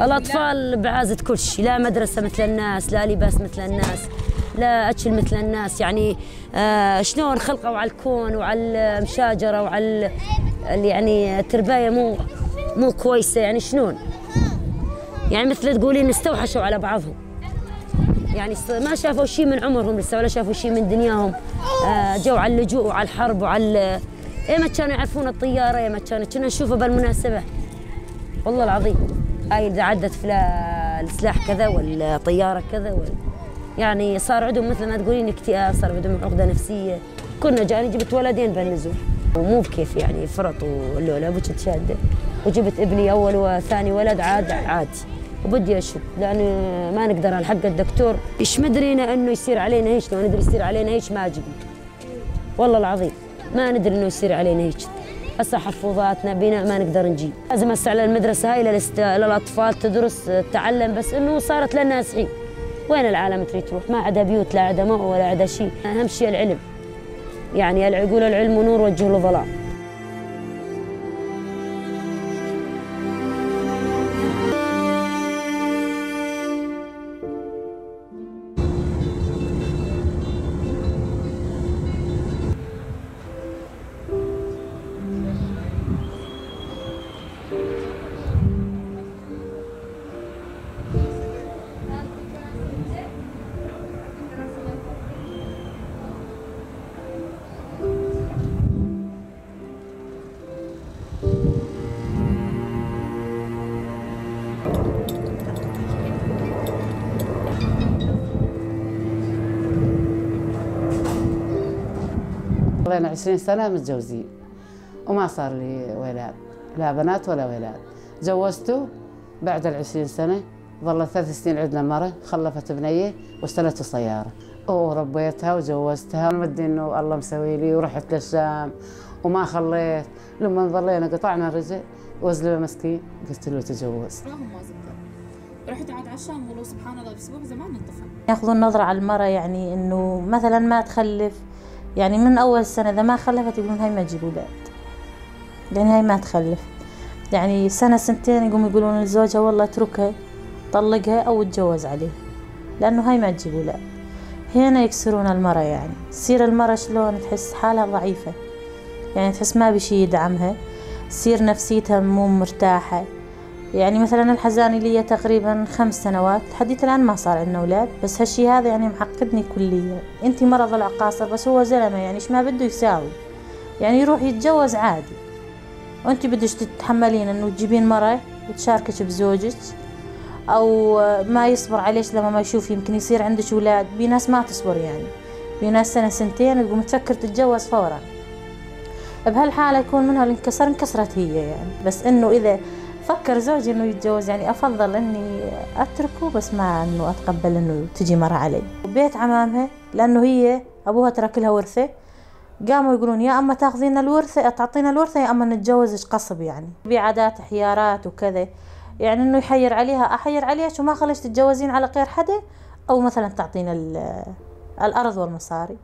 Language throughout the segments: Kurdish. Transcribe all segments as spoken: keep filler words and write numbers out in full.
الأطفال بعازة كل شيء، لا مدرسة مثل الناس، لا لباس مثل الناس، لا أكل مثل الناس. يعني، آه، شلون خلقوا على الكون وعلى المشاجرة وعلى ال-، ال-، يعني، الترباية مو، مو كويسة، يعني، شلون؟ يعني، مثل تقولين استوحشوا على بعضهم. يعني، است-، ما شافوا شيء من عمرهم لسه، ولا شافوا شيء من دنياهم. آه، جو على اللجوء وعلى الحرب وعلى ال-، إيه ما كانوا يعرفون الطيارة، إيه ما كانوا، كنا نشوفه بالمناسبة. والله العظيم. هاي إذا عدت فلا السلاح كذا والطيارة كذا وال-، يعني صار عندهم مثل ما تقولين اكتئاب، صار عندهم عقدة نفسية. كنا جاني جبت ولدين بالنزول. ومو بكيف يعني فرط ولولا بوش تشاده. وجبت ابني أول وثاني ولد عاد عادي. وبدي أشد لأنه ما نقدر على حق الدكتور. إيش مدرينا إنه يصير علينا هيك، لو ندري يصير علينا هيك ما جبنا. والله العظيم ما ندري إنه يصير علينا هيك. هسه حفوظاتنا بناء ما نقدر نجيب. لازم هسه على المدرسة هاي للست-، للأطفال تدرس، تتعلم، بس إنه صارت للنازحين. وين العالم تريد تروح؟ ما عندها بيوت، لا عندها مأوى، ولا عندها شيء. أهم شيء العلم. يعني الع-، يقول: "العلم نور والجهل ظلام". لنا عشرين سنة متجوزين وما صار لي ولاد، لا بنات ولا ولاد. جوزته بعد العشرين سنة، ظلت ثلاث سنين عندنا مرة، خلفت بنية واشتريت سيارة وربيتها وجوزتها. مد إنه الله مسوي لي ورحت للشام وما خليت. لما ظلينا قطعنا رزق، وزلمة مسكين قلت له: "تزوج". راهم ما زبطوا. رحت قعدت على الشام، والله سبحان الله بأسبوع زمان الطفل. ياخذون نظرة على المرأة، يعني إنه مثلًا ما تخلف، يعني من أول سنة إذا ما خلفت يقولون: "هاي ما تجيب أولاد". يعني هاي ما تخلف. يعني سنة سنتين يقوم يقولون لزوجها: "والله اتركها، طلقها أو اتجوز عليه، لأنه هاي ما تجيب ولاد". هنا يكسرون المرأة، يعني تصير المرأة شلون، تحس حالها ضعيفة، يعني تحس ما بشي يدعمها، تصير نفسيتها مو مرتاحة. يعني مثلًا الحزاني لي تقريبًا خمس سنوات، لحديت الآن ما صار عندنا أولاد، بس هالشي هذا يعني معقدني كليًا. انتي مرض العقاصر، بس هو زلمة، يعني ايش ما بده يساوي؟ يعني يروح يتجوز عادي، وانتي بدش تتحملين انه تجيبين مرة وتشاركك بزوجك، او ما يصبر عليك لما ما يشوف يمكن يصير عندك اولاد. في ناس ما تصبر، يعني في ناس سنة سنتين تقوم تفكر تتجوز فورا. بهالحالة يكون منها الانكسر، انكسرت هي يعني. بس انه اذا فكر زوجي انه يتجوز، يعني افضل اني اتركه، بس ما انه اتقبل انه تجي مرة علي. بيت عمامها، لانه هي ابوها ترك لها ورثة، قاموا يقولون: "يا أما تاخذين الورثة، تعطينا الورثة، يا أما نتجوزك غصب"، يعني بعادات حيارات وكذا، يعني إنه يحير عليها، أحير عليك وما خليش تتجوزين على غير حدا، أو مثلًا تعطينا ال-، الأرض والمصاري.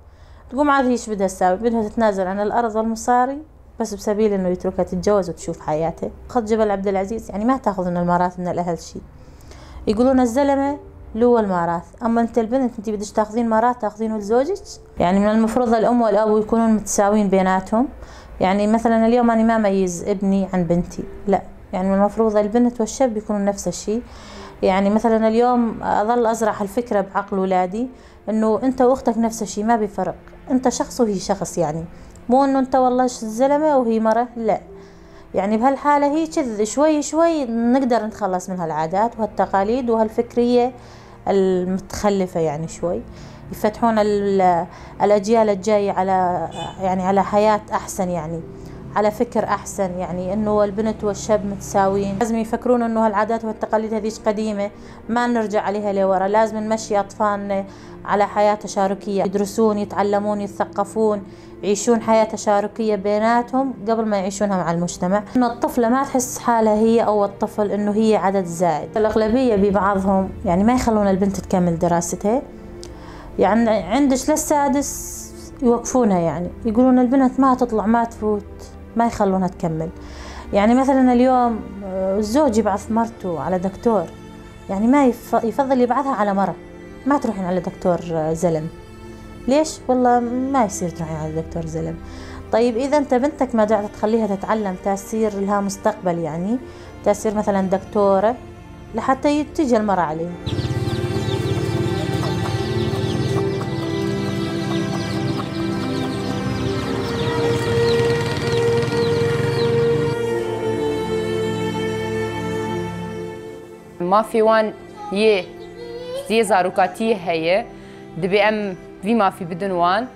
تقوم عاد هي إيش بدها تساوي؟ بدها تتنازل عن الأرض والمصاري بس بسبيل إنه يتركها تتجوز وتشوف حياتها. خط جبل عبد العزيز، يعني ما تاخذون الميراث من الأهل شي. يقولون الزلمة له الميراث، أما أنت البنت أنت بدش تاخذين ميراث تاخذينه لزوجك؟ يعني من المفروض الأم والأب يكونون متساويين بيناتهم. يعني مثلًا اليوم أنا ما أميز ابني عن بنتي، لا، يعني من المفروض البنت والشاب يكونوا نفس الشي. يعني مثلًا اليوم أظل أزرع هالفكرة بعقل ولادي، إنه أنت وأختك نفس الشي، ما بفرق، أنت شخص وهي شخص، يعني مو إنه أنت والله ش-، زلمة وهي مرة، لا. يعني بهالحالة هي كذ شوي شوي نقدر نتخلص من هالعادات وهالتقاليد وهالفكرية المتخلفة، يعني شوي يفتحون ال-، الأجيال الجاية على، يعني على حياة أحسن، يعني على فكر أحسن، يعني إنه البنت والشاب متساويين. لازم يفكرون إنه هالعادات والتقاليد هذيك قديمة، ما نرجع عليها لورا. لازم نمشي أطفالنا على حياة تشاركية، يدرسون، يتعلمون، يتثقفون، يعيشون حياة تشاركية بيناتهم قبل ما يعيشونها مع المجتمع. إنه الطفلة ما تحس حالها هي أو الطفل إنه هي عدد زائد. الأغلبية ببعضهم يعني ما يخلون البنت تكمل دراستها، يعني عندش للسادس يوقفونها، يعني يقولون: "البنت ما تطلع، ما تفوت"، ما يخلونها تكمل. يعني مثلًا اليوم، آه، الزوج يبعث مرته على دكتور، يعني ما يف-، يفضل يبعثها على مرة، ما تروحين على دكتور، آه، زلم. ليش؟ والله ما يصير تروحين على دكتور زلم. طيب، إذا أنت بنتك ما قاعد تخليها تتعلم، تاثير لها مستقبل، يعني تاثير مثلًا دكتورة، لحتى ي-، تيجي المرة عليها. Mafê wan yê, yê zarokatiyê heye, dibê em vî mafî bidin wan,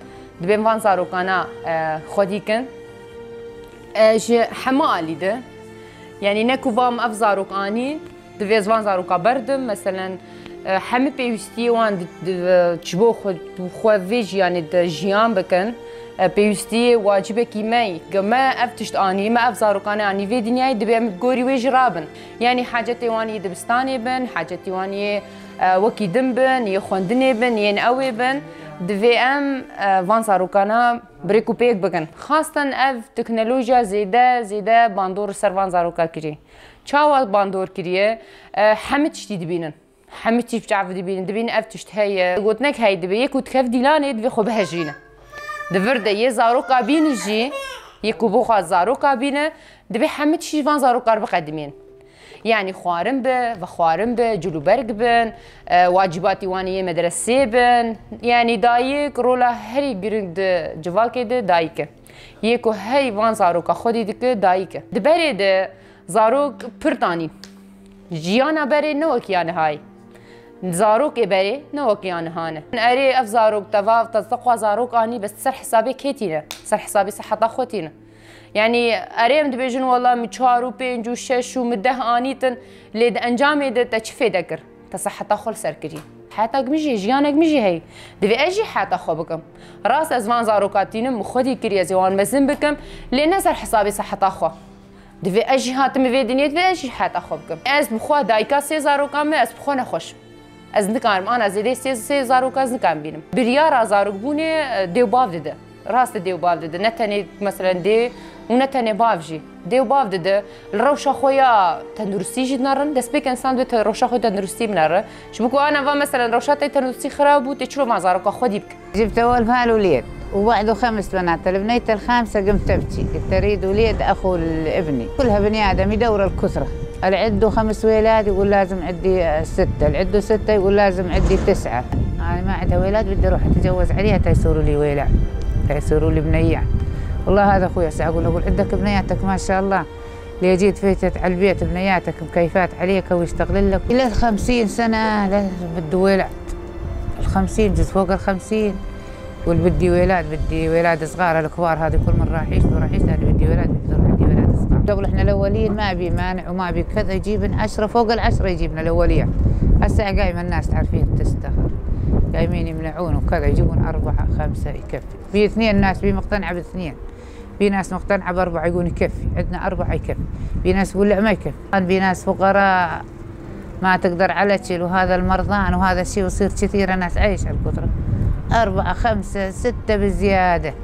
dibê em van zarokana, e, xwedî kin. E, ji hemû alî de, yanî ne ku vam ev zarok anî, divê ez van zaroka berdim, meselen, e, hemî pêwîstiyê wan di, di, ji bo xwe, xwe vê jiyanê de jiyan bikin. E, pêwîstiyê wacibekî me ye. Ge me ev tişt anî, me ev zarokanê anî vê dinyayê, divê em bi gorî wê jî rabin. Yanî hacetê wan yê dibistanê bin, hacetî wan yê, e, wekî din bin, yê xwendinê bin, yên ewê bin. Divê em, e, van zarokana bi rêk û pêk bikin. Xastan ev teknolojiya zêde, zêde bandor li ser van zaroka kirî. Çawa bandor kiriye? E, hemî tiştî dibînin. Hemî tîp çav dibînin, dibînin ev tişt heye. Gotinek heye, dibê yê ku dikeve dîlanê, divê xwe bihejîne. Di vir de yê zaroka bîne jî, yê ku bixwaze zaroka bîne, divê hemî tiştî van zaroka re biqedimîn. Yanî xwarin be, vexwarin be, cilûberg bin, e, wacîbatî wan yê medresê bin. Yanî dayik rola herî giring di civakê de dayik e. Yê ku hey van zaroka xwedî dike, dayik e. Di berê de zarok pir tanîn. Jiyana berê ne wekî ya nihayê. Zarokê berê ne wekî ya niha ne. Erê ev zarok te va, te, te xwa zarok anî, bes ser hesabê kê tîne? Ser hesabê seheta xwe tîne. Yanî erê em dibêjin, wela min çar û pênc û şeş û min deh anîtin, lê di encamê de te çi fêde kir? Te seheta xwe li ser kirî. Heyatek min jî, jiyanek min jî heye. Divê ez jî heyata xwe bikim. Rast ez van zaroka tînim, min xwedî kirî ez ê wan mezin bikim, lê ne ser hesabê seheta xwe. Divê ez jî hatim vê dinyê, divê ez jî heyata xwe bikim. Ez bi xwe dayika sê zarokan me, ez bi xwe nexweş im. Ez nikarim ana zêdeyê sê, sê zaroka ez nikarim bînim. Biryara zarokbûnê, e, dê û bav dide. Rast e, dê û bav dide. Ne tenê, meselen, dê û ne tenê bav jî. Dê û bav dide. Li rewşa xwe ya tenduristî jî dinerin. Destpêk însan divê te-, rewşa xwe tenduristî binere. Ji bo ku ana va, meselen, rewşa te tenduristî xirab bû, tê çilo van zaroka xwedî bike. جبت أول فال وليد، وبعده خمس بنات، البنية الخامسة قمت أبكي، قلت: "أريد وليد أخو لابني". كلها بني آدم يدور الكثرة، اللي عنده خمس ولاد يقول: "لازم عندي ستة"، اللي عنده ستة يقول: "لازم عندي تسعة". أنا ما عندها ولاد، بدي أروح أتجوز عليها تيصيروا لي ولاد، تيصيروا لي بنيات. والله هذا أخويا سأقول، أقول: "عندك بنياتك ما شاء الله". ليجيت فيتت على البيت بنياتك مكيفات عليك ويشتغل لك. إلى الخمسين سنة لا بده ولاد. الخمسين، جزء فوق الخمسين. واللي بدي ولاد، بدي ولاد صغار، الكبار هذه كل من راح يشتغل، راح يشتغل، اللي بدي ولاد، بدي يروح عندي ولاد صغار. قبل إحنا الأولين ما بي مانع وما بي كذا، يجيبن عشرة، فوق العشرة يجيبن الأولية. هسه قايمة الناس تعرفين تستغل. قايمين يمنعون وكذا، يجيبون أربعة، خمسة يكفي. في اثنين ناس بي مقتنعة باثنين. في ناس مقتنعة بأربعة يقول يكفي، عندنا أربعة يكفي. في ناس يقول: "لا، ما يكفي". في ناس فقراء ما تقدر على شيء، وهذا المرضان، وهذا الشيء، ويصير كثيرة ناس عايش على القدرة. أربعة، خمسة، ستة بالزيادة.